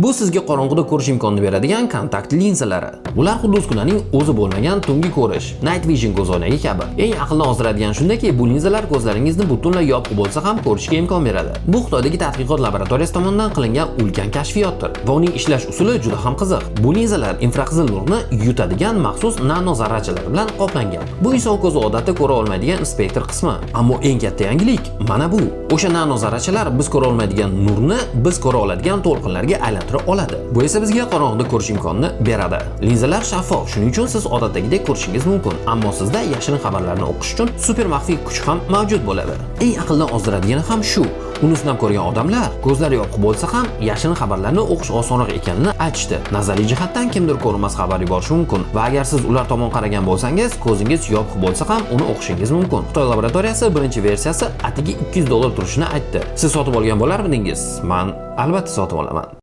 Bu sizga qorong'uda ko'rish imkonini beradigan kontakt linzalari. Ular xuddi uskunaning o'zi bo'lmagan tungi ko'rish, night vision ko'zoynagi kabi. Eng aqlni ozdiradigan shundaki, bu linzalar ko'zlaringizni butunlay yopiq bo'lsa ham ko'rishga imkon beradi. Bu Xitoydagi tadqiqot laboratoriyasi tomonidan qilingan ulkan kashfiyotdir va uning ishlash usuli juda ham qiziq. Bu linzalar infraqizil nurni yutadigan maxsus nano zarrachalar bilan qoplangan. Bu inson ko'zi odatda ko'ra olmaydigan spektr qismi. Ammo eng katta yangilik mana bu. O'sha nano zarrachalar biz ko'ra olmaydigan nurni biz ko'ra oladigan to'lqinlarga aylantira oladi. Bu esa bizga qorong'uda ko'rish imkonini beradi. Linzalar shaffof, shuning uchun siz odatdagidek ko'rishingiz mumkin. Ammo sizda yashirin xabarlarni o'qish uchun super maxfiy kuch ham mavjud bo'ladi. Eng aqldan ozdiradigani ham shu. Uni sinab ko'rgan odamlar ko'zlari yopiq bo'lsa ham yashirin xabarlarni o'qish osonroq ekanini aytishdi. Nazariy jihatdan kimdir ko'rinmas xabar yuborishi mumkin va agar siz ular tomon qaragan bo'lsangiz, ko'zingiz yopiq bo'lsa ham uni o'qishingiz mumkin. Xitoy laboratoriyasi birinchi versiyasi atigi 200 dollar turishini aytdi. Siz sotib olgan bo'larmidingiz? Man albatta sotib olaman.